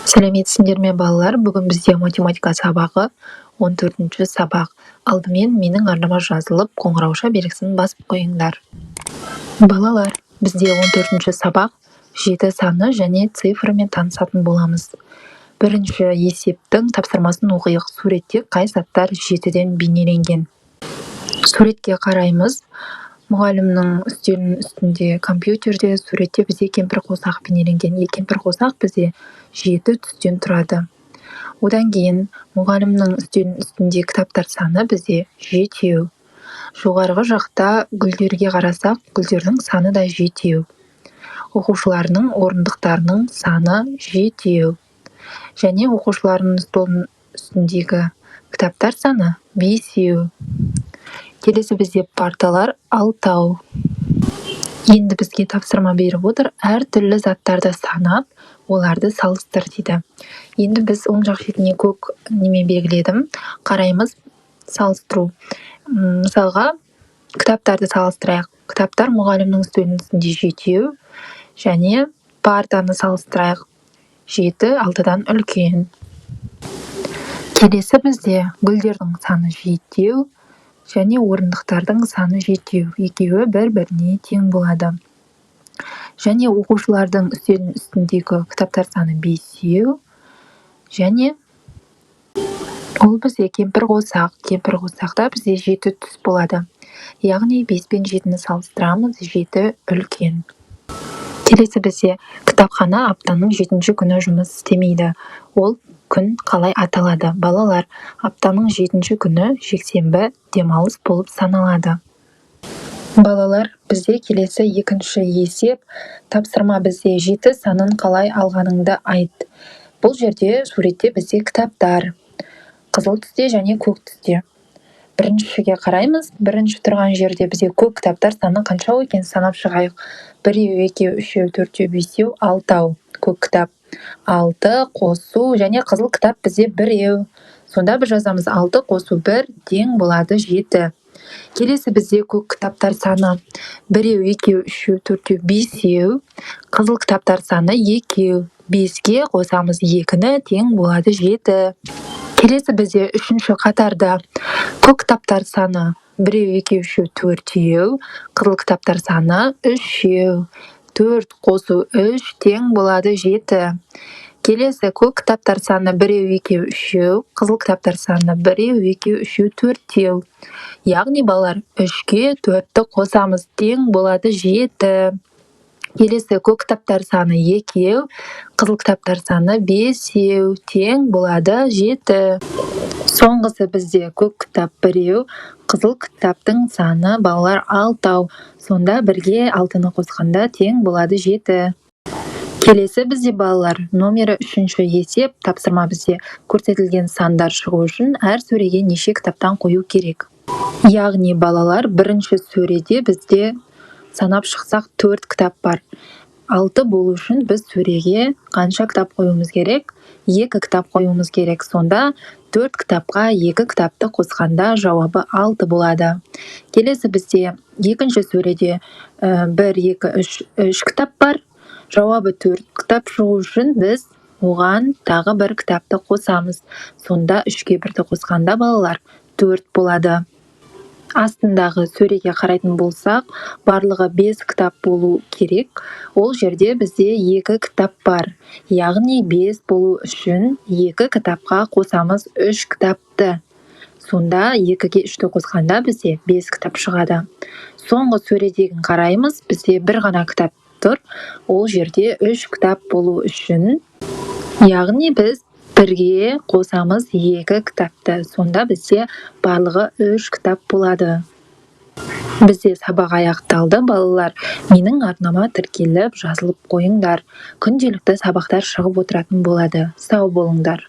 Сәлеметсіңдер ме, балалар! Бүгін бізде математика сабағы, 14-ші сабақ. Алдымен менің арнама жазылып, қоңырауша белгісін басып қойыңдар. Балалар, бізде 14-ші сабақ, жеті саны және цифрымен танысатын боламыз. Бірінші есептің тапсырмасын оқиық. Суретте қай заттар жетіден бейнеленген? Суретке қараймыз. Мұғалімнің үстелінің үстінде, компьютерде, суретте бізде кемпір қосақ бейнеленген. Кемпір қосақ бізде жеті түстен тұрады. Одан кейін мұғалімнің үстелінің үстінде кітаптар саны бізде жетеу. Жоғарғы жақта гүлдерге қарасақ, гүлдердің саны да жетеу. Оқушылардың орындықтарының саны жетеу және оқушылардың столының үстіндегі кітаптар саны бесеу. Келесі бізде парталар алтау. Енді бізге тапсырма беріп отыр: әртүрлі заттарды санап, оларды салыстыр дейді. Енді біз оң жақ шетіне көк неме белгіледім. Қараймыз, салыстыру. Мысалға, кітаптарды салыстырайық. Кітаптар мұғалімнің үстелінің үстінде жетеу. Және партаны салыстырайық: жеті алтыдан үлкен. Келесі бізде гүлдердің саны жетеу және орындықтардың саны жетеу, екеуі бір біріне тең болады. Және оқушылардың үстелінің үстіндегі кітаптар саны бесеу. Және ол бізде кемпір қосақ. Кемпір қосақта бізде жеті түс болады, яғни бес пен жетіні салыстырамыз, жеті үлкен. Келесі бізде кітапхана аптаның жетінші күні жұмыс істемейді. Ол күн қалай аталады? Балалар, аптаның жетінші күні жексенбі демалыс болып саналады. Балалар, бізде келесі екінші есеп. Тапсырма бізде: жеті санын қалай алғаныңды айт. Бұл жерде, суретте бізде кітаптар қызыл түсте және көк түсте. Біріншіге қараймыз. Бірінші тұрған жерде бізде көк кітаптар саны қаншау екен, санап шығайық: біреу, екеу, үшеу, төртеу, бесеу, алтау. Көк кітап алты қосу және қызыл кітап бізде біреу. Сонда біз жазамыз: алты қосу бір тең болады жеті. Келесі бізде көк кітаптар саны біреу, екеу, үшеу, төртеу, бесеу. Қызыл кітаптар саны екеу. Беске қосамыз екіні, тең болады жеті. Келесі бізде үшінші қатарда көк кітаптар саны біреу, екеу, үшеу, төртеу. Қызыл кітаптар саны үшеу. Төрт қосу үш тең болады жеті. Келесі көк кітаптар саны біреу, екеу, үшеу. Қызыл кітаптар саны біреу, екеу, үшеу, төртеу. Яғни, балалар, үшке төртті қосамыз, тең болады жеті. Келесі көк кітаптар саны екеу, қызыл кітаптар саны бесеу, тең болады жеті. Соңғысы бізде көк кітап біреу, қызыл кітаптың саны, балалар, алтау. Сонда бірге алтыны қосқанда тең болады жеті. Келесі бізде, балалар, номері үшінші есеп. Тапсырма бізде: көрсетілген сандар шығу үшін әр сөреге неше кітаптан қою керек? Яғни, балалар, бірінші сөреде бізде санап шықсақ, төрт кітап бар. Алты болу үшін біз сөреге қанша кітап қоюымыз керек? Екі кітап қоюымыз керек. Сонда төрт кітапқа екі кітапты қосқанда жауабы алты болады. Келесі бізде екінші сөреде бір, екі, үш, үш кітап бар. Жауабы төрт кітап шығу үшін біз оған тағы бір кітапты қосамыз. Сонда үшке бірді қосқанда, балалар, төрт болады. Астындағы сөреге қарайтын болсақ, барлығы бес кітап болу керек. Ол жерде бізде екі кітап бар, яғни бес болу үшін екі кітапқа қосамыз үш кітапты. Сонда екіге үшті қосқанда бізде бес кітап шығады. Соңғы сөредегін қараймыз. Бізде бір ғана кітап тұр. Ол жерде үш кітап болу үшін, яғни біз бірге қосамыз екі кітапты. Сонда бізде барлығы үш кітап болады. Бізде сабақ аяқталды. Балалар, менің арнама тіркеліп, жазылып қойыңдар. Күнделікті сабақтар шығып отыратын болады. Сау болыңдар!